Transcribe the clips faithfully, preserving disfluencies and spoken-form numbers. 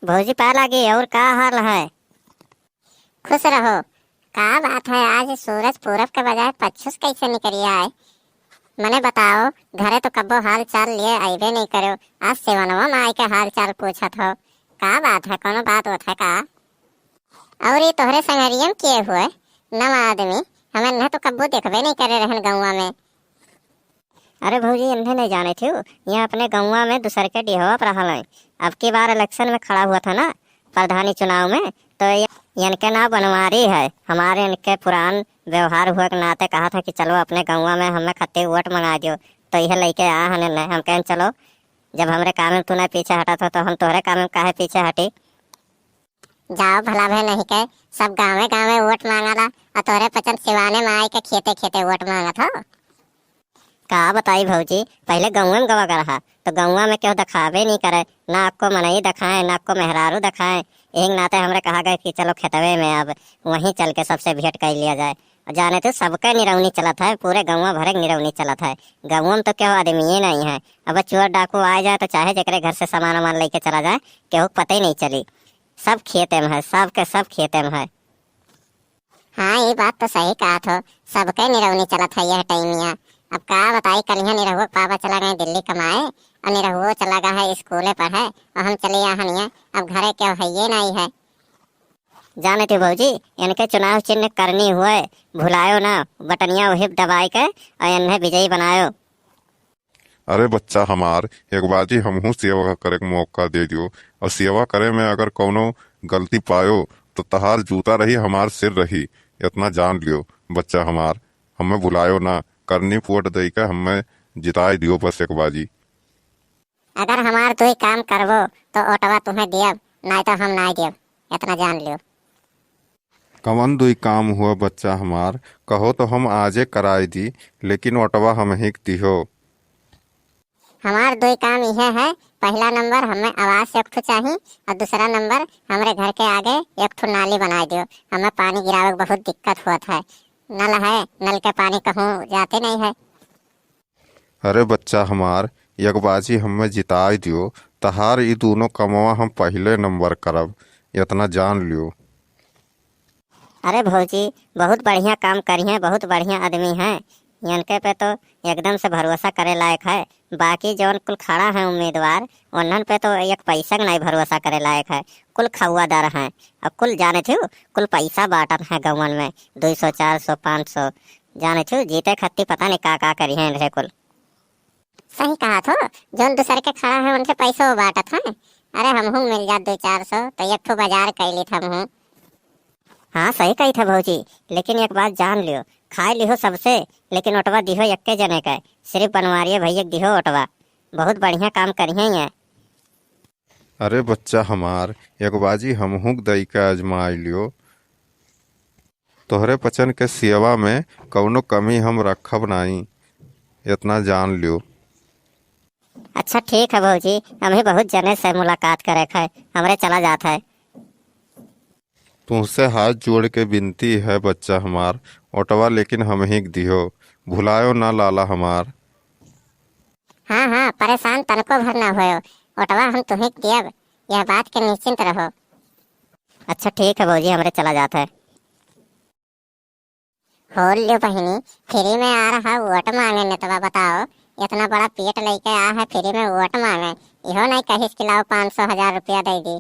भौजी पाँय लागी, और का हाल है? खुश रहो। का बात है, आज सूरज पूरब के बजाय पच्छिम से कैसे निकरि आए? मने बताओ, घरे तो कब्बो हाल चाल लिए अइबे नहीं करो, आज सिवनवा में आइके हाल चाल पूछत हो। का बात है, कोनो बात होत है का? और ये तोहरे संगरियम के हुए नवा आदमी, हमें न तो कब्बो देखबे नहीं करे रहन गौवा में। अरे भौजी, इन्हें नहीं जाने थे, यहाँ अपने गौवा में दूसर के डिहवा पर रहल हैं। अब की बार election में खड़ा हुआ था ना, प्रधानी चुनाव में, तो ये, इनके नाम बनवारी है। हमारे इनके पुरान व्यवहार हुए के नाते कहा था कि चलो अपने गौवा में हमें खत्ती वोट मंगा दियो, तो यह लेके आ हन इन्हें। हम कहें चलो, जब हमरे काम में तू नहीं पीछे हटा था, तो हम तोहरे काम में काहे पीछे हटी? जाओ, भला भे नहीं के, सब गाँवे गाँवे वोट मांगला, और तोहरे पचन सिवाने में आइके खेते खेते वोट मांगत हो। का बताई भौजी, पहले गौवे में गवा रहा, तो गौवा में केहू देखाबे नहीं करे, ना अक्को मनई देखाए, ना अक्को मेहरारू देखाए। एक नाते हमरे कहा गए कि चलो खेतवे में, अब वहीं चल के सबसे भेंट कर लिया जाए। और जाने तो सबके निरौनी चलत है, पूरे गौवा भरे के निरौनी चलत है। गौवा में तो केहू आदमी ही नहीं है। अब चोर डाकू आ जाए तो चाहे जेकरे घर से सामान वामान लेके चला जाए, केहू के पता ही नहीं चली। सब खेते में है, सबके सब खेते में है। हाँ, ये बात तो सही कहा थो, सबके निरौनी चलत है यह टाइमिया। अब का बताई, कलिया निरहुआ के पापा चला गए दिल्ली कमाए, और निरहुआ चला गया है स्कूले पढ़े, और हम चले यहाँ निया, अब घरे केहू है ये नहीं है। जाने थे भौजी, इनके चुनाव चिन्ह करनी हुए, भुलायो ना, बटनिया वही दबाई के और इन्हें विजयी बनायो। अरे बच्चा हमार, एक बाजी हमहू सेवा करे के मौका दे दियो, और सेवा करे में अगर कौनो गलती पायो तो तहार जूता रही, हमार सिर रही, इतना जान लियो। बच्चा हमार, हमें भुलायो ना, करनी वोट दे के हमें जिताए दियो बस एक बाजी। अगर हमार दुई काम करबो तो ओटवा तुम्हें दियब, नाई तो हम नाई दियब, इतना जान लियो। कवन दुई काम हुआ बच्चा हमार, कहो तो हम आजे कराई दी, लेकिन ओटवा हमही के दिहो। हमार दुई काम यह है, पहला नंबर हमें आवास एक ठो चाही, और दूसरा नंबर हमरे घर के आगे एक ठो नाली बनाई दियो। हमें पानी गिरावे के बहुत दिक्कत होत है, नल है, नल के पानी कहूँ जाते नहीं है। अरे बच्चा हमार, एक बाजी हमें जिताई दियो, तहार ई दोनों कमवा हम पहले नंबर करब, इतना जान लियो। अरे भौजी, बहुत बढ़िया काम करिहें, बहुत बढ़िया आदमी हैं, इनके पे तो एकदम से भरोसा करे लायक है। बाकी जौन कुल खड़ा है उम्मीदवार, उन्हन पे तो एक पैसा के नहीं भरोसा करे लायक है, कुल खौआदार हैं। और कुल जाने थे, कुल पैसा बांटत हैं गौवन में, दो सौ, चार सौ, पाँच सौ, जाने थे जीते खत्ती पता नहीं का का करिहें इनसे कुल। सही कहा थो, जौन दूसर के खड़ा है उनसे पैसो बांटत हैं। अरे हमहू मिल जात दो चार सौ तो एक ठो बाजार कैली था हमहू। हाँ सही कही था भौजी, लेकिन एक बात जान लियो, खाए लिहो सबसे, लेकिन ओटवा दिहो यक्के जने के, सिर्फ बनवारिये भैया के दिहो ओटवा। बहुत बढ़िया काम करिहे ये। अरे बच्चा हमार, एक बाजी हमहू के दई के आजमाई लियो। तोहरे पचन के सेवा में कौनो कमी हम रखब नाई, इतना जान लियो। अच्छा ठीक है भौजी, हम ही बहुत जने से मुलाकात करे के है, हमरे चला जात है। तुहसे हाथ जोड़ के विनती है बच्चा हमार, ओटवा लेकिन हमही के दिहो, भुलायो ना लाला हमार। हाँ हाँ, परेशान तनको भर ना होयो, ओटवा हम तुही के दियब, यह बात के निश्चिंत रहो। अच्छा ठीक है भौजी, हमरे चला जात है। होल लियो बहिनी, फ्री में आ रहा वोट मांगे नेतवा, बताओ, इतना बड़ा पेट लेके आ है फ्री में वोट मांगे, इहो नहीं कहिस कि लाओ पाँच सौ हजार रुपया दे दी।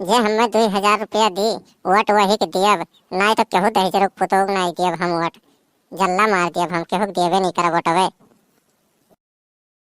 जे हमें दो हजार रुपया दी, वोट वही के दियब, नहीं तो केहू दहिजरो पुतोह के नहीं दियब हम वोट। जल्ला मार दियब हम, केहू के देबे नहीं करब वोटवे।